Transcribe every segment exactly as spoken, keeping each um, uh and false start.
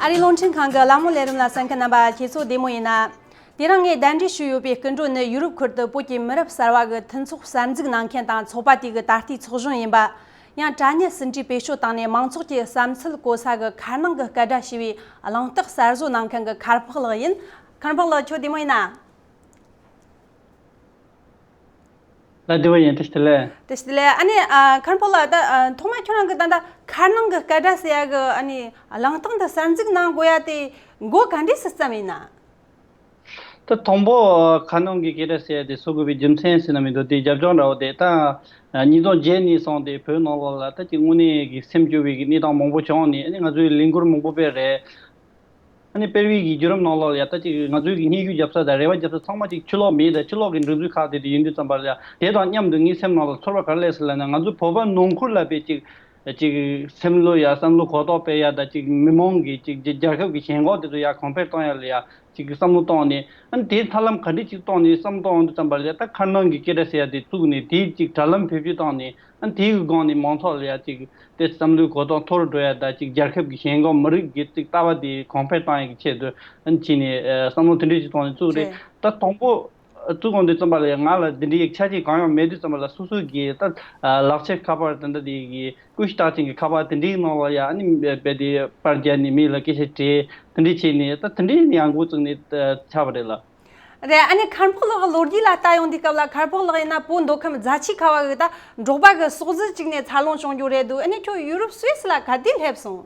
ཨ་རིའི་རླུང་འཕྲིན་ཁང་གི་གླ་མོ་ལས་རིམ་ལ་གསན་མཁན་རྣམ་པ་ཁྱེད་ཚོ་བདེ་མོ་ཡིན་ན། དེ་རིང་ངས་གདན་འདྲེན་ཞུས་ཡོད་པའི་སྐུ་མགྲོན་ནི་ཡུ་རོབ་ཁུལ་དུ་བོད་ཀྱི་མི་རབས་གསར་བ་གི་མཐུན་ཚོགས་གསར་འཛུགས་གནང་མཁན་དང་ཚོགས་པ་དེ་གི་ད་ལྟའི་ཚོགས་གཞོན་ཡིན་པ། ཡང་དྲ་བརྙན་ཟིན་བྲིས་བེད་སྤྱོད་བཏང་ནས་མང་ཚོགས་ཀྱི་བསམ་ཚུལ་གོ་ས་གི་མཁར་ནང་གི་སྐད་སྒྲ་ཞེས་པའི་གླེང་སྟེགས་གསར་བཟོ་གནང་མཁན་གི་མཁར་འཕགས་ལགས་ཡིན། མཁར་འཕགས་ལགས་ཁྱོད་བདེ་མོ་ཡིན་ན། ལ་དེ་བ་ཡིན། བཀྲ་ཤིས་བདེ་ལེགས། བཀྲ་ཤིས་བདེ་ལེགས། ཨ་ནི་ཨ། མཁར་འཕགས་ལགས། ད་ཨ། ཐོག་མ་ཁྱོད་རང་གི་ད་ལྟ་མཁར་ནང་གི་སྐད་སྒྲ་ཟེར་ཡ་གི་ཨ་ནི་གླེང་སྟེགས་འདི་གསར་འཛུགས་གནང་དགོས་ཡ་དེ་འགོ་ག་འདྲས་སུ་བརྩམས་ཡིན་ན། ད་དང་པོ་མཁར་ནང་གི་སྐད་སྒྲ་ཟེར་ཡ་དེ་བཟོ་དགོས་པའི་རྒྱུ་མཚན་ཟེར་ན་མི་འདུག་དེ་རྒྱབ་ལྗོངས་འདྲ་བོ་དེ་ད་ཉིས་སྟོང་བརྒྱད་ནས་བཟུང་སྟེ་བོད་ནང་ལོགས་ལ་ད་ཅིག་དངོས་གནས་ཀྱི་སེམས་སྐྱོ་བའི་གི་གནས་སྟངས་མང་པོ་བྱུང་ནས། ཨ་ནི་ང་ཚོའི་ལས་འགུལ་མང་པོ་སྤེལ་རེད། ཨ་ནི་སྤེལ་བའི་གི་བརྒྱུད་རིམ་ནང་ལོགས་ལ་ཡ་ད་ཅིག་ང་ཚོའི་གི་སྙན་ཞུ་རྒྱབ་ས་དང་རེ་བ་རྒྱབ་ས་ཚང་མ་ཅིག་ཕྱི་ལོགས་མི་དང་ཕྱི་ལོགས་ཀྱི་སྒྲིག་འཛུགས་ཁག་དེ་དེ་ཡིན་དུས་ཙམ་པ་ལ་ཡ། དེ་དང་མཉམ་དུ་ངའི་སེམས་ནང་ལ་ཚོར་བ་ག་རེ་སླེབས་སོང་ལབ་ན། ང་ཚོ་བོད་པ་ནང་ཁུལ་ལ་དཔེ་ཅིག་ཅིག་སེམས་བློ་ཡ་བསམ་བློ་གོ་རྟོགས་སྤེལ་ཡ་དང་། ཅིག་མི་མང་གི་ཅིག་རྒྱ་རྒྱལ་ཁབ་ཀྱི་ཞེན་ཁོག་དེ་ཚོ་ཡ་གོང་འཕེལ་གཏོང་ཡ་ལ་ཡ་ཅིག་བསམ་བློ་བཏང་ནས། ཨ་ནི་དེའི་ཐབས་ལམ་ག་འདྲས་ཅིག་བཏང་ནས་བསམ་བློ་བཏང་དུས་ཙམ་པ་ལ་ཡ། ད་མཁར་ནང་གི་སྐད་སྒྲ་ཟེར་ཡ་དེ་བཙུགས་ནས་དེའི་ཅིག་དྲ་ལམ་བེད་སྤྱོད་བཏང་ནས། ཨ་ནི་དེའི་སྒང་ནས་མང་ཚོགས་ལ་ཡ་ཅིག་དེ་བསམ་བློའི་གོ་རྟོགས་མཐོ་རུ་འགྲོ་ཡ་དང་། ཅིག་རྒྱལ་ཁབ་ཀྱི་ཞེན་ཁོག་མི་རིགས་ཀྱི་ཅིག་ལྟ་བ་དེ་གོང་འཕེལ་བཏང་ཡ་གི་ཆེད་དུ། ཨ་ནི་བྱས་ནས་ཨ་བསམ་བློ་དེ་འདྲས་ཅིག་བཏང་ནས་བཙུགས་རེད། རེད། ད་དང་པོ་བཙུགས་གོང་དུས་ཙམ་པ་ལ་ཡ་ང་ལ་དེ་འདྲའི་ཡིག་ཆ་ཅིག་གང་ཡང་མེད་དུས་ཙམ་པ་ལ། སོ་སོ་གི་ད་ལག་ཆ་ཁ་པར་དེ་འདྲ་དེ་གི་ཀུ་ཤུ་རྟགས་ཅན་གྱི་ཁ་པར་དེ་འདྲའི་ནང་ལ་ཡ། ཨ་ནི་རྦད་དེ་པར་རྒྱབ་ནས་མི་ལ་སྐད་ཆ་དྲིས། དེ་འདྲས་བྱས་ནས་ད་དེ་འདྲས་ནས་ཡང་འགོ་བཙུགས་ནས་ཆགས་པ་རེད་ལ། རེད། ཨ་ནི་མཁར་འཕགས་ལགས་ལོ་རྒྱུས་ལ་ལྟ་ཡོང་དུས་སྐབས་ལ། མཁར་འཕགས་ལགས་ཡིན་ན་བོད་མདོ་ཁམས་རྫ་ཆུ་ཁ་བ་གི་ད་འབྲོག་པ་གི་ཟོག་རྫི་ཅིག་ནས་འཚར་ལོངས་བྱུང་རྒྱུ་རེད་འདུག་ཨ་ནི་ཁྱོད་ཡུ་རོབ་སུད་སི་ལ་ག་དུས་སླེབས་སོང་།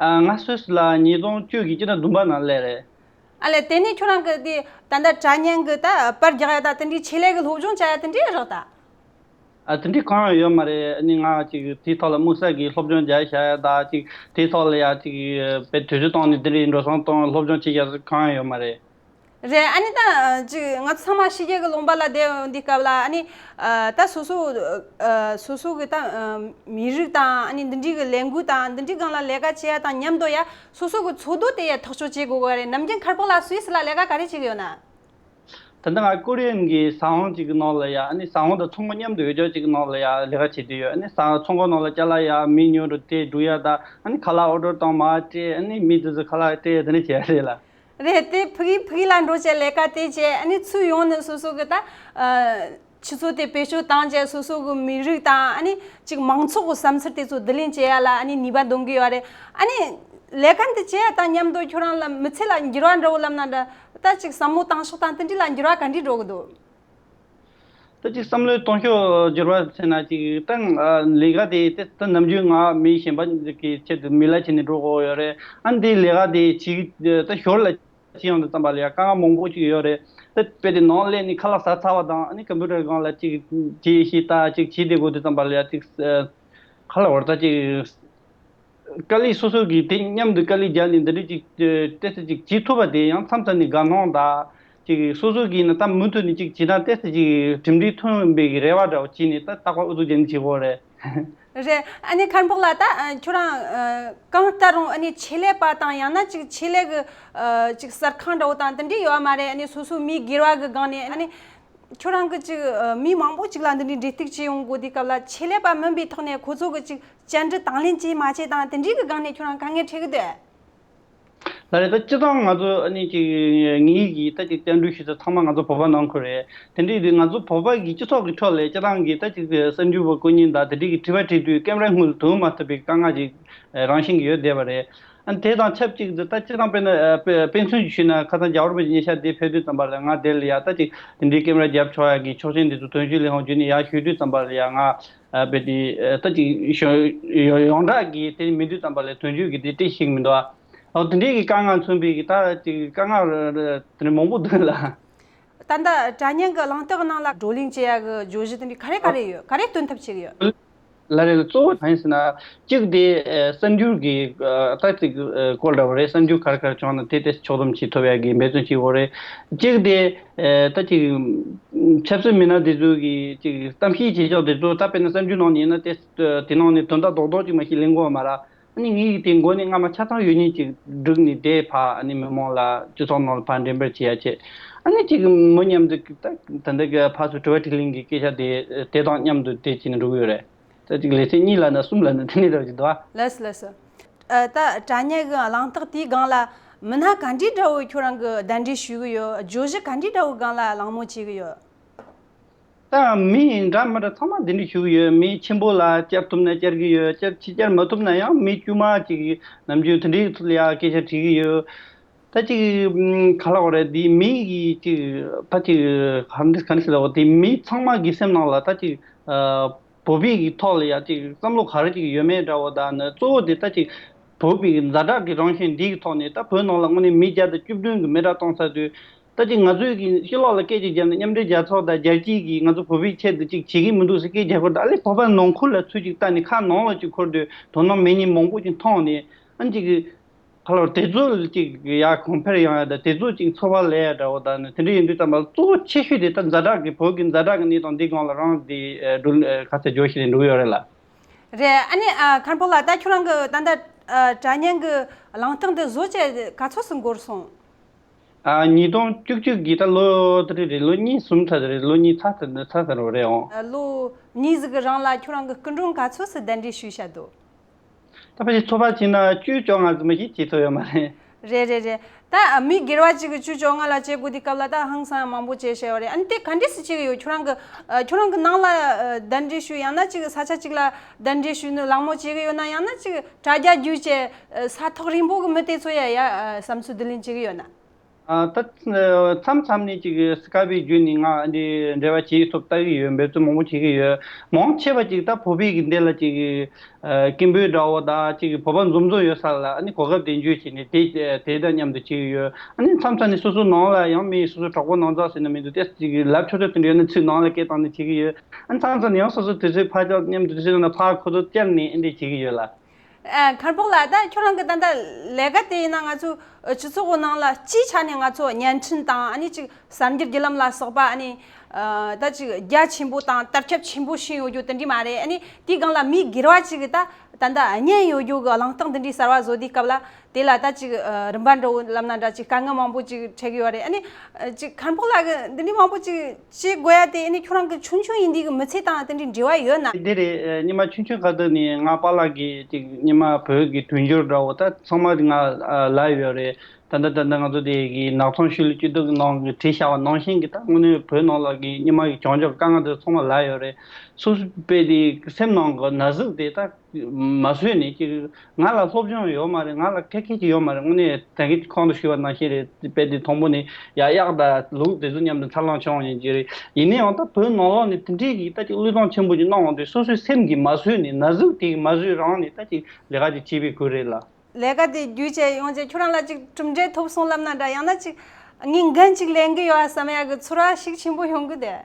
ཨ། ང་སུད་སི་ལ་ཉིས་སྟོང་བཅུ་གི་སྤྱི་ཟླ་བདུན་པ་ནང་སླེབས་རེད། ཨ་ལས། དེ་ནས་ཁྱོད་རང་གི་དེ་ད་ལྟ་དྲ་བརྙན་གི་ད་པར་རྒྱག་ཡ་ད་དེ་འདྲའི་ཆེད་ལས་གི་སློབ་སྦྱོང་བྱ་ཡ་དེ་འདྲའི་རག་ད། ཨ། དེ་འདྲའི་གང་ཡང་ཡོད་མ་རེད། ཨ་ནི་ང་ཅིག་དེའི་ཐོག་ལ་དམིགས་བསལ་གྱི་སློབ་སྦྱོང་རྒྱག་བྱ་ཡ་ད་ཅིག་དེའི་ཐོག་ལ་ཡ་ཅིག་དཔེ་དུས་ཚོད་བཏང་ནས་དེ་འདྲའི་འགྲོ་སོང་བཏང་སློབ་སྦྱོང་བྱེད་ཡ་གང་ཡང་ཡོད་མ་རེད། རེད། ཨ་ནི་ད་ཅིག་ང་ཚོ་ཚང་མ་ཕྱི་རྒྱལ་གི་ལུང་པ་ལ་བསྡད་ཡོང་དུས་སྐབས་ལ། ཨ་ནི་ཨ་ད་སོ་སོ་ཨ་སོ་སོ་གི་ད་ཨ་མི་རིགས་དང་། ཨ་ནི་འདི་འདྲའི་གི་ལས་འགུལ་དང་འདི་འདྲའི་སྒང་ལ་ལས་ཀ་བྱེད་ཡ་དང་མཉམ་དུ་ཡ། སོ་སོ་གི་འཚོ་སྡོད་དེ་ཡ་ཐག་གཅོད་བྱེད་དགོས་གི་རེད། ནམ་རྒྱུན་མཁར་འཕགས་ལགས་སུད་སི་ལ་ལས་ཀ་ག་རེ་བྱེད་གི་ཡོད་ན། ད་ལྟ་ང་ཀོ་རི་ཡན་གྱི་ཟ་ཁང་ཅིག་གི་ནང་ལ་ཡ། ཨ་ནི་ཟ་ཁང་དང་ཚོང་ཁང་མཉམ་དུ་ཡོད་ཅོག་ཅིག་གི་ནང་ལ་ཡ་ལས་ཀ་བྱེད་བསྡད་ཡོད། ཨ་ནི་ཟ་ཚོང་ཁང་ནང་ལ་ཅ་ལག་ཡ་མི་ཉོ་རུ་སྤྲད་འགྲོ་ཡ་ད། ཨ་ནི་ཁ་ལག་ཨོ་ཌར་བཏང་མར་སྤྲད། ཨ་ནི་མི་དེ་ཚོ་ཁ་ལག་སྤྲད། དེ་འདྲ་བྱས་རེད་ལ། རེད། དེ་ཕ་གི་ཕ་གི་ལ་འགྲོ་བྱས་ལས་ཀ་དེ་བྱས། ཨ་ནི་ཚུར་ཡོང་ནས་སོ་སོ་གི་ད་ཨ་ཆུ་ཚོད་དེ་བེད་སྤྱོད་བཏང་བྱས་སོ་སོ་གི་མི་རིགས་དང་། ཨ་ནི་ཅིག་མང་ཚོགས་གི་བསམ་ཚུལ་དེ་ཚོ་བསྡུ་ལེན་བྱེད་ཡ་ལ་ཨ་ནི་ནུས་པ་འདོན་གི་ཡོད་རེད། ཨ་ནི་ལས་ཀ་འདི་བྱེད་ཡ་དང་མཉམ་དུ་ཁྱོད་རང་ལ་མི་ཚེ་ལ་འགྱུར་བ་འདྲ་བོ་ལབ་ན་འདྲ། ད་ཅིག་བསམ་བློ་བཏང་ཕྱོགས་དང་དེ་འདྲ་ལ་འགྱུར་བ་ག་འདྲ་འགྲོ་གི་འདུག་ད་ཅིག་བསམ་བློའི་གཏོང་ཕྱོགས་འགྱུར་བ་ཟེར་ན། ཅིག་ད་ལས་ཀ་དེ་དེ་ད་ནམ་རྒྱུན་ང་མི་གཞན་པ་གི་ཆེད་དུ་མི་ལ་བྱས་ནས་འགྲོ་དགོས་ཡོད་རེད། ཨ་འདི་ལས་ཀ་དེ་ཅིག་ད་ཞོར་ལ་བྱེད་ཡོང་དུས་ཙམ་པ་ལ་ཡ་དཀའ་ངལ་མང་པོ་ཅིག་ཡོད་རེད། ད་དཔེ་དེ་ནང་སླེབས་ནས་ཁ་ལག་ཟ་ཚར་བ་དང་། ཨ་ནི་ཀམ་པུ་ཊར་སྒང་ལ་ཅིག་བྱེད་ཤེས་ད་ཅིག་བྱེད་བསྡད་དགོས་དུས་ཙམ་པ་ལ་ཡ་ཅིག་ཁ་ལག་བར་ད་ཅིག་དཀའ་ལས། སོ་སོ་གིས་དེ་མཉམ་དུ་དཀའ་ལས་རྒྱག་ནས་འདི་འདྲ་ཅིག་ཏོག་ཙམ་ཅིག་བྱེད་ཐུབ་པ་དེ་ཡང་མཚམས་མཚམས་ནས་དགའ་སྣང་དང་། ཅིག་སོ་སོ་གིས་ནི་ད་མུ་མཐུད་ནས་ཅིག་བྱེད་ན་ཏོག་ཙམ་ཅིག་གྲུབ་འབྲས་ཐོན་པའི་གི་རེ་བ་འདྲ་བོ་བྱས་ནས། ད་རྟག་པར་ཨུ་ཚུགས་བྱས་ནས་བྱེད་དགོས་རེད། རེད། ཨ་ནི་མཁར་འཕགས་ལགས། ད་ཨ་ཁྱོད་རང་ཨ་གང་ལྟར་རུང་ཨ་ནི་ཆེད་ལས་པ་དང་། ཡང་ན་ཅིག་ཆེད་ལས་གི་ཨ་ཅིག་གསར་ཁང་འདྲ་བོ་དང་དེ་འདྲ་ཡོད་མ་རེད། ཨ་ནི་སོ་སོའི་མི་སྒེར་བ་གི་སྒང་ནས། ཨ་ནི་ཁྱོད་རང་གི་ཅིག་ཨ་མི་མང་པོ་ཅིག་ལ་འདི་འདྲའི་འབྲེལ་གཏུག་བྱེད་ཡོང་དགོས་དུས་སྐབས་ལ། ཆེད་ལས་པ་མིན་པའི་ཐོག་ནས་ཁོ་ཚོ་གི་ཅིག་བཅར་འདྲི་དང་ལེན་བྱེད་མ་བྱེད་དང་དེ་འདྲའི་གི་སྒང་ནས་ཁྱོད་རང་དཀའ་ངལ་འཕྲད་གི་འདུག་ལགས་རེད། ད་སྤྱིར་བཏང་ང་ཚོ་ཨ་ནི་ཅིག་ངེད་ཀྱིས་ད་ཅིག་བཅར་འདྲི་ཞུ་ས་ཚང་མ་ང་ཚོ་བོད་པ་ནང་ཁུལ་རེད། དེ་འདྲའི་དུས་ང་ཚོ་བོད་པ་གི་སྤྱི་ཚོགས་ཀྱི་ཁྲོད་ལ་སྤྱིར་བཏང་གི་ད་ཅིག་གསར་འགྱུར་བ་བཀོད་མཁན་དང་དེ་འདྲའི་གི་དྲི་བ་དྲིས་དུས་ཀེམ་ར་སྔུན་ལ་ཐོན་མ་ཐུབ་པའི་དཀའ་ངལ་ཅིག་རང་བཞིན་གྱིས་ཡོད་བསྡད་པ་རེད། ཨ་ནི་དེ་དང་ཆབས་ཅིག་ཏུ་ད་སྤྱིར་བཏང་དཔེར་ན་ཨ་དཔེ་དཔེ་མཚོན་ཞིག་ཞུས་ན། ཁ་སང་རྒྱ་གར་པའི་ཉེ་ཆར་དེ་ཕེབས་དུས་ཙམ་པ་ལ་ང་དེ་ལ་ཡ་ད་ཅིག་དེ་འདྲའི་ཀེམ་ར་རྒྱབ་ཆོག་ཡ་གི་ཆོག་མཆན་དེ་ཚོ་དོན་གཅོད་ལས་ཁུངས་བརྒྱུད་ནས་ཡར་ཞུས་དུས་ཙམ་པ་ལ་ཡ། ང་ཨ་དཔེ་དེ་ཨ་ད་ཅིག་ཞུ་ཡོ་ཡོངས་གྲགས་ཀྱི་དེ་མི་འདུག་ཙམ་པ་ལ་དོན་གཅོད་ཀྱི་དེ་སྤྲད་ཤེས་ཀྱི་མི་འདུག་ཨ། འོ་དེ་འདྲའི་གི་དཀའ་ངལ་མཚོན་པའི་གི་ད་ཅིག་དཀའ་ངལ་དེ་འདྲ་མང་པོ་འདུག་ལ། ད་ལྟ་དྲ་བརྙན་གྱི་གླེང་སྟེགས་ནང་ལ་བགྲོ་གླེང་བྱེད་ཡ་གི་བརྗོད་གཞི་དེ་འདྲ་ག་རེ་ག་རེ་ཡོད། ག་རེ་སྟོན་ཐབས་བྱེད་ཀྱི་ཡོད། ལགས་རེད། གཙོ་བོ་གང་ཡིན་ཟེར་ན། གཅིག་དེ་ཨ་གསར་འགྱུར་གྱི་ཨ་ད་ཅིག་ཨ་སྐོར་འདྲ་བོ་རེད། གསར་འགྱུར་ག་རེ་ག་རེ་བྱུང་ན་དེ་དེ་ཕྱོགས་བསྡོམས་བྱེད་ཐུབ་ཡ་གི་འབད་བརྩོན་བྱེད་དགོས་རེད། གཅིག་དེ་ཨ་ད་ཅིག་ཆབ་སྲིད་མི་སྣ་དེ་ཚོ་གི་ཅིག་གཏམ་བཤད་བྱེད་ཕྱོགས་དེ་ཚོ། ད་དཔེར་ན་གསར་འགྱུར་ནང་ནས་ཡིན་ན་དེ་དེ་ནང་ནས་དོན་དག་རྡོག་རྡོག་ཅིག་མ་གཏོགས་ལེན་གྱི་ཡོད་མ་རེད། ཨ་ནི་ངེད་ཀྱིས་དེ་མགོ་ནས་རྔ་མ་ཆ་ཚང་ཡོད་མཁན་ཅིག་བསྒྲིགས་ནས། དེ་ཕར་ཨ་ནི་མི་མང་ལ་སྤྱི་ཚོགས་ནང་ལ་ཕར་འགྲེམས་སྤེལ་བྱེད་ཡ་ཆེད། ཨ་ནི་ཅིག་མི་མཉམ་དུ་ད་ད་འདི་གི་ཕར་ཚུར་དྲི་བ་དྲིས་ལན་གྱི་སྐད་ཆ་དེ་དེ་དང་མཉམ་དུ་དེ་བྱས་ནས་འགྲོ་གི་ཡོད་རེད། ད་ཅིག་ལེ་ཚན་གཉིས་ལབ་ན་གསུམ་ལབ་ན་དེ་ནས་འདྲ་བོ་ཅིག་འདུག་ཨ། ལགས་སོ། ལགས་སོ། ཨ། ད་དྲ་བརྙན་གི་གླེང་སྟེགས་དེའི་སྒང་ལ་མི་སྣ་ག་འདྲའི་འདྲ་བོ་ཁྱོད་རང་གིས་གདན་འདྲེན་ཞུ་གི་ཡོད། བརྗོད་གཞི་ག་འདྲའི་འདྲ་བོའི་སྒང་ལ་གླེང་མོལ་བྱེད་གི་ཡོད། ད་མི་འདྲ་མི་འདྲ་ཚང་མ་གདན་འདྲེན་ཞུ་གི་ཡོད། མི་ཆེན་པོ་ལ་བཅར་ཐུབ་ན་བཅར་གི་ཡོད། བཅར་ཆེ་བཅར་མ་ཐུབ་ན་ཡང་མི་དཀྱུས་མ་ཅིག་ནམ་རྒྱུན་དེ་འདྲའི་ཐོག་ལ་ཡང་སྐད་ཆ་དྲི་གི་ཡོད། ད་ཅིག་ཨམ། ག་ལབ་དགོས་རེད། འདི་མི་གི་ཅིག་ད་ཅིག་ག་འདྲ་ག་འདྲ་ཟེར་ལབ་དགོས། དེ་མི་ཚང་མ་གི་སེམས་ནང་ལ་ད་ཅིག་ཨ། བོད་པའི་གི་ཐོག་ལ་ཡང་ཅིག་བསམ་བློ་ག་རེ་ཅིག་ཡོད་མེད་འདྲ་བོ། ད་ནི་གཙོ་བོ་དེ་ད་ཅིག་བོད་པའི་གི་ཛ་དྲག་གི་རང་བཞིན་འདི་གི་ཐོག་ནས། ད་བོད་ནང་ལ་དངོས་གནས་མི་བརྒྱ་དང་བཅུ་བདུན་གི་མི་རབས་གཏོང་ཚར་དུས། ད་ཅིག་ང་ཚོའི་གི་ཕྱི་ལོགས་ལ་སྐད་ཅིག་བརྒྱབ་ན་མཉམ་འབྲེལ་རྒྱལ་ཚོགས་དང་རྒྱལ་སྤྱིའི་གི་ང་ཚོ་བོད་པའི་ཆེད་དུ་ཅིག་བྱེད་ཀྱི་མི་འདུག་ཟེར་སྐད་རྒྱག་གི་ཡོད་རེད། ད་ཨ་ལས་བོད་པ་ནང་ཁུལ་ལ་ཚུར་ཅིག་ལྟ་ནས་ཁ་ནང་ལ་ཅིག་འཁོར་དུས་དོ་སྣང་མེད་མཁན་མང་པོ་ཅིག་མཐོང་ནས། ཨ་ནི་ཅིག་ག་ལབ་དགོས། དེ་ཚོ་ཅིག་ཡར་གོང་འཕེལ་ཡོང་ཡ་དང་དེ་ཚོ་ཅིག་ཚོར་བ་ལས་ཡ་འདྲ་བོ། ད་ནི་དེ་འདྲ་ཡིན་དུས་ཙམ་པ་གཙོ་བོ་ཆེ་ཤོས་དེ་ད་ཛ་དྲག་གི་བོད་ཀྱི་ཛ་དྲག་གི་གནས་སྟངས་འདི་སྒང་ལ་རང་དེ་ཨ། འགྲོ་ཨ། ག་ཚོད་འཇོག་ཤེས་ནས་འགྲོ་གི་ཡོད་རེད་ལ། རེད། ཨ་ནི་ཨ། མཁན་པོ་ལགས། ད་ཁྱོད་རང་གི་ད་ལྟ་ཨ། དྲ་བརྙན་གྱི་གླེང་སྟེགས་འདི་བཟོ་བྱས་ག་ཚོད་ཙམ་འགོར་སོང་། ཨ། ཉིས་སྟོང་བཅུ་གཅིག་གི་ད་ལོ་དེ་རེད། ལོ་གཉིས་ཟིན་ཚར་རེད། ལོ་གཉིས་ཚར་ཚར་ཚར་རེད་འོང་། ཨ། ལོ་གཉིས་ཟིག་གི་རིང་ལ་ཁྱོད་རང་གི་སྐུ་མགྲོན་ག་ཚོད་ཙམ་གདན་འདྲེན་ཞུས་བཞག་འདུག། ད་ཕལ་ཆེར་ཚོད་དཔག་བྱས་ན་བཅུ་བཅོ་ལྔ་ཙམ་ཞིག་བྱེད་ཐུབ་ཡོད་མ་རེད། རེད་རེད་རེད། ད་མི་སྒེར་བ་གཅིག་གིས་བཅུ་བཅོ་ལྔ་ལ་བྱེད་དགོས་དུས་སྐབས་ལ་ད་ཧང་སང་མང་པོ་བྱས་བྱས་པ་རེད། ཨ་ནི་དེ་ག་འདྲས་སེ་བྱེད་ཀྱི་ཡོད། ཁྱོད་རང་གི་ཨ། ཁྱོད་རང་གི་ནང་ལ་ཨ། གདན་འདྲེན་ཞུས། ཡང་ན་ཅིག་ས་ཆ་གཅིག་ལ་གདན་འདྲེན་ཞུས་ནས་གླེང་མོལ་བྱེད་ཀྱི་ཡོད་ན། ཡང་ན་ཅིག་དྲ་རྒྱ་བརྒྱུད་བྱས་ཨ། ས་ཐོག་རིང་པོ་གི་མི་དེ་ཚོ་ཡ་ཡ་ཨ། བསམ་ཚུལ་བསྡུ་ལེན་བྱེད་ཀྱི་ཡོད་ན། ཨ། ད་མཚམས་མཚམས་ནས་ཅིག་སི་ཀའེ་པི་བརྒྱུད་ནས་ང་འདི་འབྲེལ་བ་བྱེད་ཐུབ་ལྟ་གི་ཡོད། འབད་བརྩོན་མང་པོ་བྱེད་ཀྱི་ཡོད། མང་ཆེ་བ་ཅིག་ད་བོད་པའི་གི་འདི་ལ་ཅིག་ཨ། སྐད་འབོད་འདྲ་བོ་དང་ཅིག་བོད་པ་འཛོམས་འཛོམས་ཡོད་ས་ལ་ཨ་ནི་གོ་སྐབས་དེ་འཇུས་བྱས་ནས་དེ་དེ་དང་མཉམ་དུ་བྱེད་ཀྱི་ཡོད། ཨ་ནི་མཚམས་མཚམས་ནས་སོ་སོ་ནང་ལ་ཡང་མི་སོ་སོ་གྲོགས་པོ་ནང་ཚགས་ཟེར་ན་མི་འདུག་སྟེ། ཅིག་ལབ་ཆོག་ཆོག་དེ་འདྲ་ཡོད་ན་ཚུར་ནང་ལ་སྐད་བཏང་ནས་བྱེད་ཀྱི་ཡོད། ཨ་ནི་མཚམས་མཚམས་ནས་ཡང་སོ་སོ་དུས་ཚོད་ཕར་ཅག་མཉམ་དུ་དུས་ཚོད་ནང་ཕར་ཁོ་ཚོ་བཅར་ནས་ཨ་འདྲས་བྱེད་ཀྱི་ཡོད་ལ། ཨ། མཁན་པོ་ལགས། ད་ཁྱོད་རང་གི་ད་ལྟ་ལས་ཀ་དེ་ཡིན་ན་ང་ཚོ་སྤྱི་ཚོགས་ཀྱི་ནང་ལ་སྤྱིའི་ཆ་ནས་ང་ཚོ་བརྙན་འཕྲིན་དང་ཨ་ནི་ཅིག་གསར་འགྱུར་བརྒྱུད་ལམ་ལ་སོགས་པ་ཨ་ནི་ཨ། ད་ཅིག་རྒྱ་ཆེན་པོ་དང་དར་ཁྱབ་ཆེན་པོ་ཕྱིན་ཡོད་རྒྱུ་དེ་འདྲས་མ་རེད། ཨ་ནི་དེའི་སྒང་ལ་མི་སྒེར་བ་ཅིག་གིས་ད་ད་ལྟ་བརྙན་ཡོད་རྒྱུ་གི་གླེང་སྟེགས་འདི་འདྲས་གསར་བ་བཟོ་དུས་སྐབས་ལ་དེ་ལ་ད་ཅིག་ཨ། རིན་པ་འདྲ་བོ་ལབ་ན་འདྲ་ཅིག་དཀའ་ངལ་མང་པོ་ཅིག་འཕྲད་ཀྱི་ཡོད་རེད། ཨ་ནི་ཨ། ཅིག་མཁན་པོ་ལགས་ཀྱིས་འདི་འདྲས་མང་པོ་ཅིག་བྱེད་དགོས་ཡ་དེ་ཨ་ནི་ཁྱོད་རང་གི་ཆུང་ཆུང་ཡིན་དུས་ཀྱི་མི་ཚེ་དང་དེ་འདྲའི་འབྲེལ་བ་ཡོད་ན། འདི་རེད། ཨ། སྔོན་མ་ཆུང་ཆུང་ཁ་ཐུག་ནས་ང་པཱ་ལགས་ཀྱི་ཅིག་སྔོན་མ་བོད་ཀྱི་དུས་འགྱུར་འདྲ་བོ་ད་ཚང་མ་ང་ཨ། ལབ་ཡོད་རེད། ད་ལྟ་ད་ལྟ་ང་ཚོ་དེ་གི་ནག་ཚོང་ཤུལ་ལུས་སྐྱིད་སྡུག་གི་ནང་གི་བྲིས་བཞག་པ་ནང་བཞིན་གྱི་ད་དངོས་གནས་བོད་ནང་ལ་གི་སྔོན་མ་གི་བྱུང་ཆོག་དཀའ་ངལ་དེ་ཚང་མ་ལབ་ཡོད་རེད། སོ་སོའི་དཔེ་དེ་སེམས་ནང་གི་ན་ཟུག་དེ་ད་མ་བཟོད་ནས་ཅིག་ང་ལ་སློབ་སྦྱོང་ཡོད་མ་རེད། ང་ལ་ཁེ་ཁེ་ཅིག་ཡོད་མ་རེད། དངོས་གནས་ད་གིན་གོང་དུ་ཞུས་པ་ནང་བཞིན་རེད། དཔེ་དེ་དང་པོ་ནས་ཡ་གཡག་དང་ལུག་དེ་ཚོ་མཉམ་དུ་འཚར་ལོངས་བྱུང་བ་ཡིན་གྱི་རེད། ཡིན་ན་ཡང་ད་བོད་ནང་ལོགས་ནས་དེ་འདྲའི་གི་ད་ཅིག་བློས་གཏོང་ཆེན་པོ་ཅིག་གནང་འོང་དུས་སོ་སོའི་སེམས་ཀྱིས་མ་བཟོད་ནས་ན་ཟུག་དེ་གིས་མ་བཟོད་རང་ནས་ད་ཅིག་ལས་ཀ་ཅིག་བྱེད་པའི་ཁུལ་རེད་ལ། ལས་ཀ་དེ་བརྒྱུད་བྱས་ཡོང་བྱས་ཁྱོད་རང་ལ་ཅིག་གྲུབ་འབྲས་ཐོབ་སོང་ལབ་ན་འདྲ། ཡང་ན་ཅིག་ངས་འགན་ཅིག་ལེན་གི་ཡོད་ཨ་བསམ་ཡ་གི་ཚོར་བ་ཤུགས་ཆེན་པོ་ཡོང་གི་འདུག།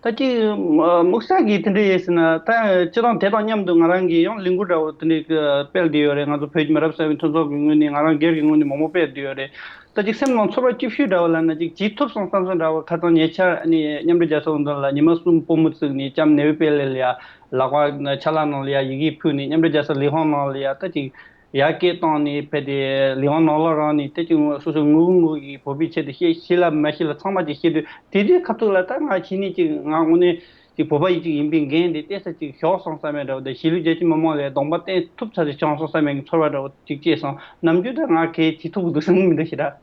ད་ཅིག་དམིགས་བསལ་གྱི་དེ་འདྲ་ཡོད་ཟེར་ན། ད་སྤྱིར་བཏང་དེ་དང་མཉམ་དུ་ང་རང་གིས་ཡང་ལས་འགུལ་འདྲ་བོ་དེ་འདྲའི་སྤེལ་བསྡད་ཡོད་རེད། ང་ཚོ་བོད་ཀྱི་མི་རབས་གསར་པའི་མཐུན་ཚོགས་ཀྱི་ངོས་ནས། ང་རང་སྒེར་གྱི་ངོས་ནས་མང་པོ་སྤེལ་བསྡད་ཡོད་རེད། ད་ཅིག་སེམས་ནང་ཚོར་བ་སྐྱིད་ཤོས་འདྲ་བོ་ལབ་ན་ཅིག་བྱེད་ཐུབ་སོང་བསམ་སོང་འདྲ་བོ། ཁ་སང་ཉེ་ཆར་ཨ་ནི་མཉམ་འབྲེལ་རྒྱལ་ཚོགས་ནང་ལ་ཉི་མ་གསུམ་པུས་མོ་བཙུགས་ནས་ལྕམ་ནེ་ཝི་པེ་ལེ་ལ་ཡ་ལག་པ་ཕྱག་ལག་ནང་ལ་ཡ་ཡི་གེ་ཕུལ་ནས། མཉམ་འབྲེལ་རྒྱལ་ཚོགས་ལས་ཁུངས་ནང་ལ་ཡ་ད་ཅིག་ཡར་སྐད་བཏང་ནས་ཕེབས་ཏེ་ལས་ཁུངས་ནང་ལོགས་རང་ནས་ད་ཅིག་སོ་སོ་ངུ་ངུ་གི་བོད་པའི་ཆེད་དུ་བཤད། ཤེས་ལ་མ་ཤེས་ལ་ཚང་མ་ཅིག་བཤད་དུས། དེ་དུས་ཁ་ཐུག་ལ་ད་ང་ཁྱེད་གཉིས་ཅིག་ང་དངོས་གནས་ཅིག་བོད་པ་ཡིན་ཅིག་ཡིན་པའི་འགན་དེ་ཏོག་ཙམ་ཅིག་ཞུགས་སོང་བསམ་པའི་འདྲ་བོ་དང་། གཞིས་ལུས་རྒྱ་ཆེ་མི་མང་ལ་གདོང་པ་བསྟན་ཐུབ་ཚར་ཅིག་བྱུང་སོང་བསམ་པའི་ཚོར་བ་འདྲ་བོ་ཅིག་སྐྱེས་སོང་། ནམ་རྒྱུན་ད་ང་གལ་ཆེ་ཐུབ་ཀྱི་འདུག་བསམ་གྱི་མི་འདུག་ཞེ་དྲག།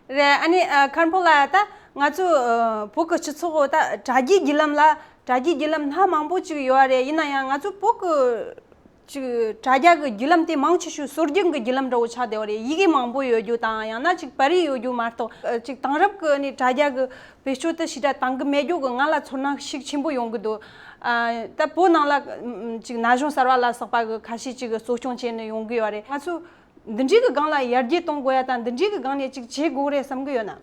རེད། ཨ་ནི་ཨ། མཁན་པོ་ལགས། ད་ང་ཚོ་ཨ། བོད་ཀྱི་སྤྱི་ཚོགས་ད་དྲ་རྒྱའི་བརྒྱུད་ལམ་ལ། དྲ་རྒྱའི་བརྒྱུད་ལམ་སྣ་མང་པོ་ཅིག་ཡོད་རེད། ཡིན་ན་ཡང་ང་ཚོ་བོད་ཀྱི་ཅིག་དྲ་རྒྱ་གི་བརྒྱུད་ལམ་དེ་མང་ཆེ་ཤོས་སྲོལ་རྒྱུན་གྱི་བརྒྱུད་ལམ་འདྲ་བོ་ཆགས་བསྡད་པ་རེད། ཡི་གེ་མང་པོ་ཡོད་རྒྱུ་དང་། ཡང་ན་ཅིག་པར་རིས་ཡོད་རྒྱུ་མ་གཏོགས་ཨ། ཅིག་དེང་རབས་ཀྱི་ནི་དྲ་རྒྱ་གི་བེད་སྤྱོད་དེ་ཞེ་དྲག་བཏང་གི་མེད་རྒྱུ་གི་ང་ལ་ཚོར་སྣང་ཤུགས་ཆེན་པོ་ཡོང་གི་འདུག། ཨ། ད་བོད་ནང་ལ་ཨམ། ཅིག་ན་གཞོན་གསར་བ་ལ་སོགས་པ་གི་ཁ་ཤས་ཅིག་གིས་གཙོ་སྐྱོང་བྱས་ནས་ཡོང་གི་ཡོད་རེད། ང་ཚོ་འདི་འདྲའི་གི་སྒང་ལ་ཡར་རྒྱས་གཏོང་དགོས་ཡ་དང་། འདི་འདྲའི་གི་སྒང་ནས་ཅིག་བྱེད་དགོས་རེད་བསམ་གི་ཡོད་ན།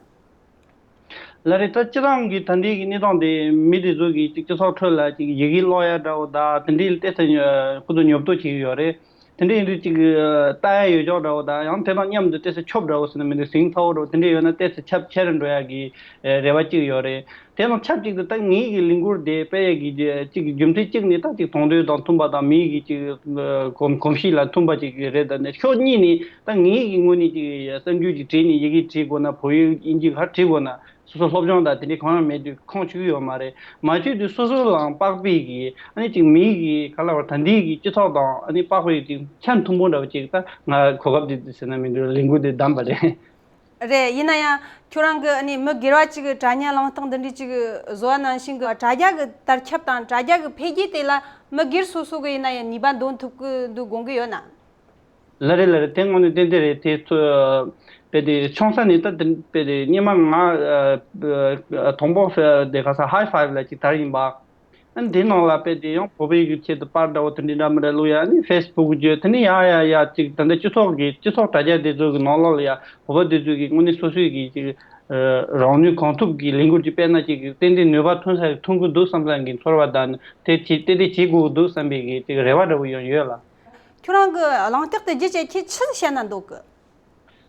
ལགས་རེད། ད་སྤྱིར་བཏང་གི་ད་ལྟའི་གི་གནས་སྟངས་དེ་མི་དེ་ཚོ་གི་ཅིག་སྤྱི་ཚོགས་ཁྲོད་ལ་ཅིག་ཡི་གེ་ཀློག་ཡ་འདྲ་བོ་དང་དེ་འདྲའི་ཏོག་ཙམ་ཁོ་ཚོ་ཉོབ་ཏོ་བྱེད་ཀྱི་ཡོད་རེད། དེ་འདྲ་ཡིན་དུས་ཅིག་ལྟ་ཡ་ཡོད་ཅོག་འདྲ་བོ་དང་། ཡང་དེ་དང་མཉམ་དུ་ཏོག་ཙམ་ཆོབ་འདྲ་བོ་ཟེར་ན་མི་འདུག། ཟིང་ཚ་བོ་འདྲ་བོ་དེ་འདྲ་ཡོད་ན་ཏོག་ཙམ་ཁྱབ་ཆེ་རུ་འགྲོ་ཡ་གི་རེ་བ་ཅིག་ཡོད་རེད། དེ་དང་ཆབས་ཅིག་ཏུ་ད་ངེད་ཀྱི་ལས་འགུལ་དེ་སྤེལ་ཡས་ཀྱི་ཅིག་རྒྱུ་མཚན་གཅིག་ནི་ད་ཅིག་དོན་དངོས་དང་མཐུན་པ་དང་། མིའི་གི་ཅིག་གོམས་གོམས་གཤིས་ལ་མཐུན་པ་ཅིག་རེད། ད་ནི་ཕྱོགས་གཉིས་ནས་ད་ངེད་ཀྱི་ངོས་ནས་ཅིག་གསར་འགྱུར་ཅིག་བྲིས་ནས་ཡི་གེ་བྲིས་དགོས་ན། བོད་ཡིག་དབྱིན་ཇི་ག་བྲིས་དགོས་ན། སོ་སོ་སློབ་སྦྱོང་དང་དེ་འདྲའི་གང་ཡང་མེད་དུས་ཁུངས་ཆུད་ཀྱི་ཡོད་མ་རེད། མ་ཆུད་དུས་སོ་སོ་ལའང་དཔག་པའི་གི་ཨ་ནི་ཅིག་མིའི་གི་ག་ལ་བར་ད་འདིའི་གི་སྤྱི་ཚོགས་དང་ཨ་ནི་དཔག་པའི་ཅིག་ཆ་མཐུན་པོ་འདྲ་བོ་ཅིག་ད་ང་གོ་སྐབས་འདི་ཟེར་ན་མི་འདུག་ལས་འགུལ་འདི་བདམས་པ་རེད། རེད། ཡིན་ན་ཡང་ཁྱོད་རང་གི་ཨ་ནི་མི་སྒེར་བ་ཅིག་གི་དྲ་བརྙན་གླེང་སྟེགས་འདི་འདྲའི་ཅིག་བཟོ་བ་ནང་བཞིན་གི་དྲ་རྒྱ་གི་དར་ཁྱབ་དང་དྲ་རྒྱ་གི་འཕེལ་རྒྱས་དེ་ལ་མི་སྒེར་སོ་སོ་གི་ཡིན་ན་ཡང་ནུས་པ་འདོན་ཐུབ་ཀྱི་འདུག་དགོངས་ཀྱི་ཡོད་ན། ལ་རེད་ལ་རེད། དེ་དངོས་གནས་ཏན་ཏན་རེད། དེ་ཚོ་དཔེ་དེ་ཆུང་ས་ནས་ད་དེ་དཔེ་དེ་སྙེ་མ་ང་ཨ་ཨ་དང་པོ་དེ་ག་ས་ཧའི་ཕའིབ་ལ་ཅིག་དར་ཡིན་པ། ཨ་ནི་དེ་ནང་ལ་དཔེ་དེ་ཡང་བོད་པའི་གི་ཆེད་དུ་པར་འདྲ་བོ་དེ་འདྲ་འདྲ་མི་འདྲ་བླུག་ཡ། ཨ་ནི་ཕེ་སི་བུག་བརྗོད་དེ་ནི་ཡ་ཡ་ཡ་ཅིག་ད་ལྟ་སྤྱི་ཚོགས་ཀྱི་སྤྱི་ཚོགས་དྲ་རྒྱ་དེ་ཚོ་གི་ནང་ལོགས་ལ་ཡ་བོད་པ་དེ་ཚོ་གི་དངོས་གནས་སོ་སོའི་གི་ཅིག་རང་ནུས་གང་ཐུབ་ཀྱི་ལས་འགུལ་ཅིག་སྤེལ་ན་ཅིག་གི་ཏན་ཏན་ནུས་པ་ཐོན་ས་ཐོན་གི་འདུག་བསམ་ས་གི་ཚོར་བ་དང་དེ་བྱེད་ཏན་ཏན་བྱེད་དགོས་ཀྱི་འདུག་བསམ་པའི་གི་ཅིག་རེ་བ་འདྲ་བོ་ཡང་ཡོད་ལ། ཁྱོད་རང་གི་གླེང་སྟེགས་དེ་བརྒྱུད་བྱས་ཁྱེད་ཆི་བཤད་ན་འདོད་གི།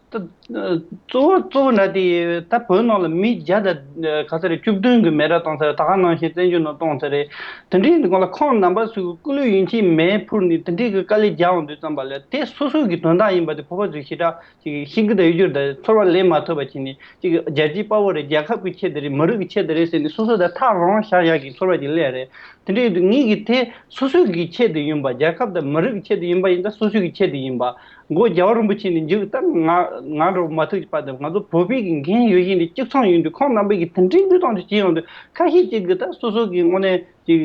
ད་གཙོ་བོ་གཙོ་བོ་འདྲ་དེ་ད་བོད་ནང་ལ་མི་བརྒྱ་དང་ག་ཚོད་རེད་བཅུ་བདུན་གི་མེ་ར་བཏང་ཚར། ད་ག་ནང་བཞིན་བཙན་བྱོལ་ནང་བཏང་ཚར་རེད། དེ་འདྲའི་སྒང་ལ་ཁོང་རྣམ་པ་ཚོས་སྐུ་ལུས་ཡིན་གཅིག་མེ་ཕུལ་ནས་དེ་འདྲའི་གི་དཀའ་ལས་རྒྱག་འོང་དུས་ཙམ་པ་ལ་དེ་སོ་སོ་གི་དོན་དག་ཡིན་པ་དེ་བོད་པ་ཚོས་ཞེ་དྲག་ཅིག་ཤེས་ཀྱི་དང་ཡོད་རྒྱུ་དང་ཚོར་བ་ལེན་མ་ཐུབ་པ་བྱས་ནས་ཅིག་རྒྱལ་སྤྱིའི་དཔའ་བོ་རེད། རྒྱལ་ཁབ་ཀྱི་ཆེད་དུ་རེད། མི་རིགས་ཀྱི་ཆེད་དུ་རེད་ཟེར་ནས་སོ་སོ་དང་ཐག་རིང་བཞག་ཡག་གི་ཚོར་བ་ཅིག་སླེབས་རེད། དེ་འདྲའི་ངེད་ཀྱི་དེ་སོ་སོ་གི་ཆེད་དུ་ཡིན་པ། རྒྱལ་ཁབ་དང་མི་རིགས་ཀྱི་ཆེད་དུ་ཡིན་པ་ཡིན་ད་སོ་སོ་གི་ཆེད་དུ་ཡིན་པ། མགོ་རྒྱལ་བ་རིན་པོ་ཆེ་ནས་མཇུག་ད་ང་ང་འགྲོ་མ་ཐུབ་པ་དང་ང་ཚོ་བོད་པའི་གི་འགན་ཡོད་བཞིན་དུ་གཅིག་མཚུངས་ཡིན་དུས་ཁོང་རྣམ་པའི་གི་དེ་འདྲའི་ལུས་སྟོང་དུ་བྱེད་ཡོང་དུས་ཁ་ཤས་ཅིག་གི་ད་སོ་སོ་གི་དངོས་གནས་ཅིག་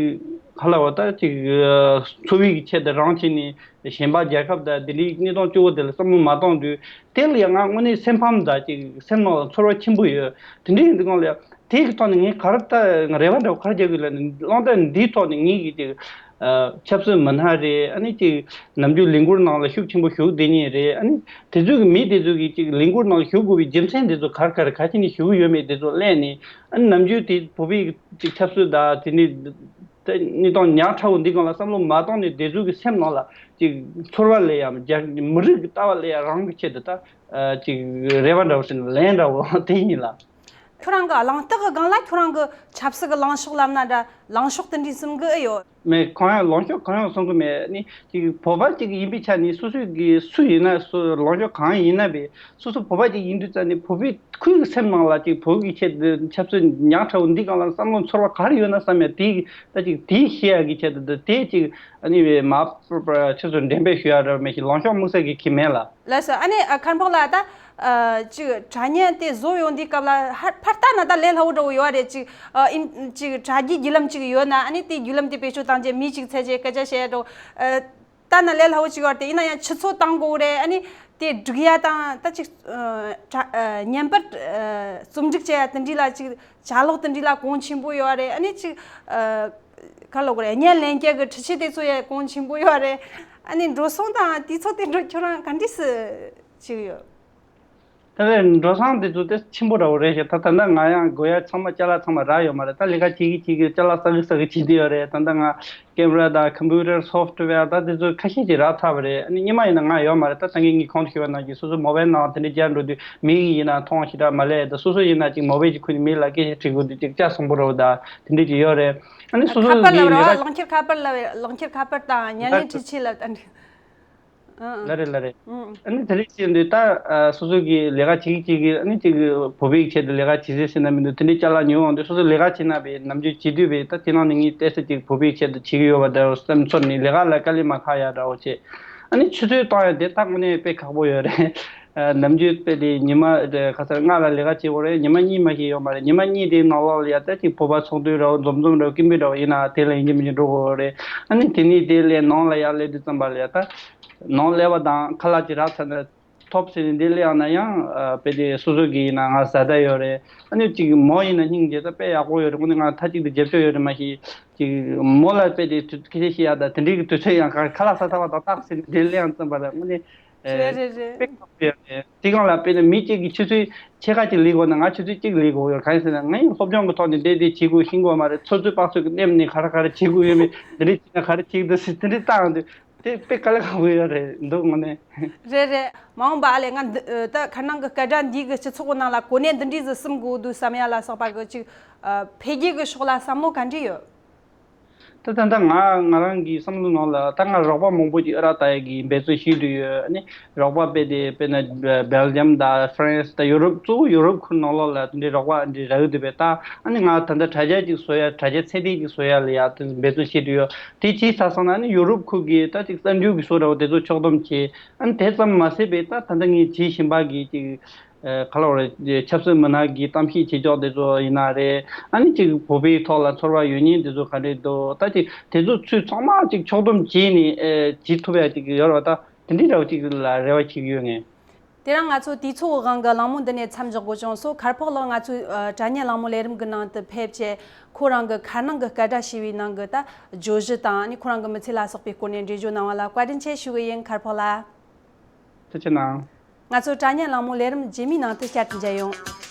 ག་ལ་བ་ད་ཅིག་འཚོ་བའི་གི་ཆེད་དུ་རང་བྱས་ནས་གཞན་པ་རྒྱལ་ཁབ་དང་དེ་འདྲའི་གནས་སྟངས་སྐྱོ་བོ་དེ་ལ་བསམ་བློ་མ་གཏོང་དུས་དེ་ལ་ཡང་ང་དངོས་གནས་སེམས་ཕམ་དང་ཅིག་སེམས་ནང་ལ་ཚོར་བ་ཆེན་པོ་ཡོད། དེ་འདྲའི་ཡིན་དུས་སྒང་ལ་ཡང་དེ་གི་ཐོག་ནས་ངས་ག་རེ་ད་རེ་བ་འདྲ་བོ་ག་རེ་རྒྱག་དགོས་ལབ་ནས་གླེང་སྟེགས་འདིའི་ཐོག་ནས་ངེད་ཀྱི་ཅིག་ཨ་ཆབ་སྲིད་མི་སྣ་རེད། ཨ་ནི་ཅིག་ནམ་རྒྱུན་ལས་འགུལ་ནང་ལ་ཤུགས་ཆེན་པོ་ཞུགས་བསྡད་མཁན་རེད། ཨ་ནི་དེ་ཚོ་གི་མི་དེ་ཚོ་གི་ཅིག་ལས་འགུལ་ནང་ལ་ཞུགས་དགོས་པའི་རྒྱུ་མཚན་དེ་ཚོ་ག་རེ་ག་རེ་ག་ཅི་ནས་ཞུགས་ཡོད་མེད་དེ་ཚོ་གླེང་ནས། ཨ་ནི་ནམ་རྒྱུན་དེ་བོད་པའི་ཅིག་ཆབ་སྲིད་དང་དེ་ནི་དེ་གནས་སྟངས་ཉག་ཕྲ་བོ་འདི་སྒང་ལ་བསམ་བློ་མ་བཏང་ནས་དེ་ཚོ་གི་སེམས་ནང་ལ་ཅིག་ཚོར་བ་སླེབས་ཡ། རྒྱ་མི་རིགས་ཀྱི་ལྟ་བ་སླེབས་ཡ་རང་གི་ཆེད་དུ་ད་ཅིག་རེ་བ་འདྲ་བོ་ཟེར་ན་ལན་འདྲ་བོ་དེ་ཡིན་ལ། ཁྱོད་རང་གི་གླེང་སྟེགས་ཀྱི་སྒང་ལ་ཁྱོད་རང་གི་ཆབ་སྲིད་ཀྱི་ལངས་ཕྱོགས་ལབ་ན་འདྲ་ལངས་ཕྱོགས་དེ་འདྲའི་གསུམ་གི་ཨེ་ཡོད། མེད། གང་ཡང་ལངས་ཕྱོགས་གང་ཡང་གསུང་གི་མེད། ནི་ཅིག་བོད་པ་ཅིག་ཡིན་པའི་ཆ་ནས་སོ་སོའི་གི་སུ་ཡིན་ན་སུ་ལངས་ཕྱོགས་གང་ཡིན་ན་བས་སོ་སོ་བོད་པ་ཅིག་ཡིན་དུས་ཙང་ནས་བོད་པའི་ཁོའི་གི་སེམས་ནང་ལ་ཅིག་བོད་ཀྱི་ཆེད་དུ་ཆབ་སྲིད་ཉག་ཕྲ་བོ་འདི་སྒང་ལ་བསམ་བློ་ཚོར་བ་ག་རེ་ཡོད་ན་བསམ་ཡ་དེ་ད་ཅིག་དེ་ཤེས་ཡ་གི་ཆེད་དུ་དེ་ཅིག་ཨ་ནི་བས་མ་ཕྱི་ཚུལ་འགྲེམས་སྤེལ་ཞུ་ཡ་འདྲ་མེད་ཞིག་ལངས་ཕྱོགས་དམིགས་བསལ་གི་གི་མེད་ལ། ལགས་སོ། ཨ་ནི་ཨ་མཁན་པོ་ལགས་ད་ཨ་ཅིག་དྲ་བརྙན་དེ་བཟོ་ཡོང་དུས་སྐབས་ལ་ཧ་ཕར་ལྟ་ན་ད་ལས་སླ་བོ་འདྲ་བོ་ཡོད་རེད། ཅིག་ཨ་ཨིན་ཅིག་དྲ་རྒྱའི་བརྒྱུད་ལམ་ཅིག་ཡོད་ན་ཨ་ནི་དེའི་བརྒྱུད་ལམ་དེ་བེད་སྤྱོད་བཏང་རྗེས་མི་ཅིག་འཚོལ་རྗེས་སྐད་ཆ་བཤད་འགྲོ། ཨ་ལྟ་ན་ལས་སླ་བོ་ཅིག་ཡོད་རེད། ཡིན་ན་ཡང་ཆུ་ཚོད་བཏང་དགོས་རེད། ཨ་ནི་དེ་སྒྲིག་ཡ་དང་ད་ཅིག་ཨ་དྲ་ཨ་བརྙན་པར་ཨ་རྩོམ་སྒྲིག་བྱེད་ཡ་དེ་འདྲི་ལ་ཅིག་ཅ་ལག་དེ་འདྲི་ལ་གོང་ཆེན་པོ་ཡོད་རེད། ཨ་ནི་ཅིག་ཨ་ག་ལབ་དགོས་རེད། བརྙན་ལེན་རྒྱུ་གི་འཕྲུལ་ཆས་དེ་ཚོ་ཡང་གོང་ཆེན་པོ་ཡོད་རེད། ཨ་ནི་འགྲོ་སོང་དང་དུས་ཚོད་དེ་འགྲོ་ཁྱོད་རང་ག་འདྲས་སེ་བྱེད་ཀྱི་ཡོད། ད་ལྟ་འགྲོ་སོང་དེ་ཚོ་དེ་ཆེན་པོ་འདྲ་བོ་རེད་ཤག་ད་ད་ལྟ་ང་ཡང་དགོས་ཡ་ཚང་མ་ཅ་ལག་ཚང་མ་རག་ཡོད་མ་རེད། ད་ལས་ཀ་བྱེད་ཀྱི་བྱེད་ཀྱི་ཅ་ལག་ཟ་གི་ཟ་གི་བྱེད་བསྡད་ཡོད་རེད། ད་ལྟ་ང་ཀེམ་ར་དང་ཀམ་པུ་ཊར་སོཕ་ཊི་ཝེར་ད་དེ་ཚོ་ཁ་ཤས་ཅིག་རག་ཚར་བ་རེད། ཨ་ནི་སྔོན་མ་ཡིན་ན་ང་ཡོད་མ་རེད། ད་ད་གིན་ངས་གོང་དུ་ཞུས་པ་ནང་བཞིན་སོ་སོ་མོ་བེལ་ནང་དེ་འདྲ་རྒྱག་འགྲོ་དུས་མི་ཡི་ཡིན་ན་མཐོང་ཞེ་དྲག་མ་ལས། ད་སོ་སོ་ཡིན་ན་ཅིག་མོ་བེལ་ཅིག་ཁུར་ནས་མི་ལ་སྐད་ཆ་དྲི་དགོས་དུས་ཅིག་ལྕགས་སྲང་པོ་རེད་པ། ད་དེ་འདྲ་ཅིག་ཡོད་རེད། ཨ་ནི་སོ་ཁ་སོ་པར་གི་ལབ་ར་ལས་ཀ་རླངས་འཁྱེར་ཁ་པར་ལབ་རླངས་འཁྱེར་ཁ་པར་དང་བརྙན་ལེན་འཕྲུལ་ཆས་ལབ་ད་འདྲ། ལ་རེད་ལ་རེད། ཨ་ནི་དེ་རིགས་བྱས་དུས་ད་སོ་སོ་གི་ལས་ཀ་བྱེད་ཀྱི་བྱེད་ཀྱི་ཨ་ནི་ཅིག་བོད་པའི་ཆེད་དུ་ལས་ཀ་བྱེད་ཟེར་ཟེར་ན་མི་འདུག་དེ་འདྲའི་ཅ་ལག་ཉོ་འོང་དུས་སོ་སོ་ལས་ཀ་བྱེད་ན་བས་ནམ་རྒྱུན་བྱེད་དུས་བས་ད་དེ་ནང་ནས་ངས་ཏོག་ཙམ་ཅིག་བོད་པའི་ཆེད་དུ་བྱེད་ཀྱི་ཡོད་པ་འདྲ་བོ་སེམས་ཚོར་ནས་ལས་ཀ་ལ་དཀའ་ལས་མ་ཁག་ཡ་འདྲ་བོ་བྱེད། ཨ་ནི་ཆུ་ཚོད་གཏོང་ཡ་དེ་ད་དངོས་གནས་དཔེ་ཁག་པོ་ཡོད་རེད། ནམ་རྒྱུན་དཔེ་དེ་ཉི་མ་ཁ་སང་ལྔ་ལ་ལས་ཀ་བྱེད་དགོས་རེད། ཉི་མ་གཉིས་མ་ཞིག་ཡོད་མ་རེད། ཉི་མ་གཉིས་དེའི་ནང་ལོགས་ལ་ཡ་ད་ཅིག་བོད་པ་ཚོགས་འདུ་འདྲ་བོ་འཛོམས་འཛོམས་འདྲ་བོ་ཀིམ་པི་འདྲ་བོ་ཡིན་ན་དེ་ལ་ཡིན་གཅིག་མིན་གཅིག་འགྲོ་དགོས་རེད། ཨ་ནི་དེ་ནས་དེ་ལས་ནང་ལ་ཡར་སླེབས་དུས་ཙམ་པ་ལ་ཡ་ད། ནང་སླེབས་པ་དང་ཁ་ལག་ཅིག་རག་ཚར་ན་ཐོབ་ཟེར་ནས་འདི་སླེབས་ཡོང་ན་ཡང་ཨ་དཔེ་དེ་སོ་སོ་གི་ཡིན་ན་ང་བཟའ་ཟླ་ཡོད་རེད། ཨ་ནི་ཅིག་མོ་ཡིན་ན་སྙིང་རྗེ་ད་དཔེ་ཡག་པོ་ཡོད་རེད། དངོས་གནས་ང་མཐའ་གཅིག་ཏུ་རྒྱབ་སྐྱོར་ཡོད་རེད། མ་གཞི་ཅིག་མོ་ལ་དཔེ་དེ་དུ་སྐད་ཆ་བཤད་ཡག་དང་དེ་འདྲའི་གི་དུས་ཚོད་ཡང་ག་ཁ་ལག་ཟ་ཚར་བ་དང་ཏག་ཟེར་ནས་འདི་སླེབས་ཡོང་ཙམ་པ་ལ་དངོས་གནས་རེད་རེད་རེད། དཔེ་ཁག་པོ་ཡོད་རེད། དེ་སྒང་ལ་དཔེ་ན་མི་གཅིག་གིས་ཆུ་ཚོད་ཕྱེད་ཀ་གཅིག་ལས་དགོས་ན་ང་ཆུ་ཚོད་གཅིག་ལས་དགོས་ཡོད། གང་ཡིན་ཟེར་ན་ངའི་སློབ་སྦྱོང་གི་ཐོག་ནས་འདི་འདི་བྱེད་དགོས་ཤེས་དགོས་མ་རེད། ཚོད་ཚོད་དཔག་ཚོད་ཀྱི་མནན་ནས་ག་རེ་ག་རེ་བྱེད་དགོས་ཡོད་མེད་འདི་འདྲ་བྱས་ན་ག་རེ་བྱེད་ཀྱི་འདུག་ཟེར་དེ་འདྲ་བཏང་དུས། དེ་དཔེ་དཀའ་ལས་ཁག་པོ་ཡོད་རེད་འདུག་དངོས་གནས། རེད་རེད། མ་འོངས་པ་ཨ་ལས་ང་འདི་ད་ཁ་ནང་གི་སྐད་སྒྲ་འདིའི་གི་སྤྱི་ཚོགས་ཀྱི་ནང་ལ་གོ་གནས་འདི་འདྲའི་ཟིག་སིམ་དགོས་འདུག་བསམ་ཡ་ལ་སོགས་པ་གི་ཅིག་འཕེལ་རྒྱས་གི་ཕྱོགས་ལ་བསམ་བློ་ག་འདྲ་ཡོད། ད་ད་ལྟ་ང་ང་རང་གི་བསམ་བློ་ནང་ལ་ད་ང་རོགས་པ་མང་པོ་ཅིག་ཨ་རག་ལྟ་ཡ་གི་འབད་བརྩོན་བྱེད་དུ་ཡོད། ཨ་ནི་རོགས་པ་དཔེ་དེ་དཔེར་ན་སྦེལ་ཇམ་དང་ཧྥ་རན་སི་དང་ཡུ་རོབ། གཙོ་བོ་ཡུ་རོབ་ཁུལ་ནང་ལོགས་ལ་དེ་འདྲའི་རོགས་པ་འདི་རག་གི་འདུག་པས། ད་ཨ་ནི་ང་ད་ལྟ་དྲ་རྒྱ་ཅིག་བཟོ་ཡ། དྲ་རྒྱ་ཚད་ལྡན་ཅིག་བཟོ་ཡ་ལ་ཡ་དེ་འབད་བརྩོན་བྱེད་དུ་ཡོད། དེ་ཅིའི་ཆ་སོང་ན་ཨ་ནི་ཡུ་རོབ་ཁུལ་གྱི་ད་ཅིག་གསར་འགྱུར་གྱི་བཟོ་འདྲ་བོ་དེ་ཚོ་ཕྱོགས་བསྡོམས་བྱས། ཨ་ནི་དེ་ཙམ་མ་ཟད་པའི་ད་ད་ལྟ་ངས་བྱེད་བཞིན་པ་གི་ཅིག་ཨ་ག་ལབ་རེད། ཆབ་སྲིད་མི་སྣ་གི་གཏམ་བཤད་བྱེད་ཕྱོགས་དེ་ཚོ་ཡིན་ན་རེད། ཨ་ནི་ཅིག་བོད་པའི་ཐོག་ལ་ཚོར་བ་ཡོད་མཁན་དེ་ཚོ་ག་འདྲས་འདུག་ད་ཅིག་དེ་ཚོ་ཚུར་ཚང་མ་ཅིག་ཕྱོགས་བསྡོམས་བྱས་ནས་ཨ་བྱེད་ཐུབ་ཡ་ཅིག་ཡོད་རེད་བ། ད་དེ་འདྲའི་འདྲ་བོ་ཅིག་ལ་རེ་བ་བྱེད་ཀྱི་ཡོད་ངས། དེ་རིང་ང་ཚོ་དུས་ཚོད་དབང་གིས་གླེང་མོལ་འདི་ནས་མཚམས་འཇོག་དགོས་བྱུང་སོང་། མཁར་ཕག་ལགས་ང་ཚོའི་ཨ་དྲ་བརྙན་གླེང་མོལ་ལས་རིམ་གྱི་ནང་དུ་ཕེབས་བྱས། ཁོ་རང་གི་ཁ་ནང་གི་སྐད་སྒྲ་ཞེས་པའི་ནང་གི་ད་བརྗོད་གཞི་དང་ཨ་ནི་ཁོ་རང་གི་མི་ཚེ་ལ་སོགས་པའི་སྐོར་ནས་འགྲེལ་བརྗོད་གནང་བ་ལ་བཀའ་དྲིན་ཆེ་ཞུ་གི་ཡིན། མཁར་ཕག་ལགས། ཐུགས་རྗེ་གནང་། ང་ཚོ་དྲ་བརྙན་གླེང་མོལ་ལས་རིམ་རྗེས་མའི་ནང་དུ་བསྐྱར་དུ་མཇལ་ཡོང་།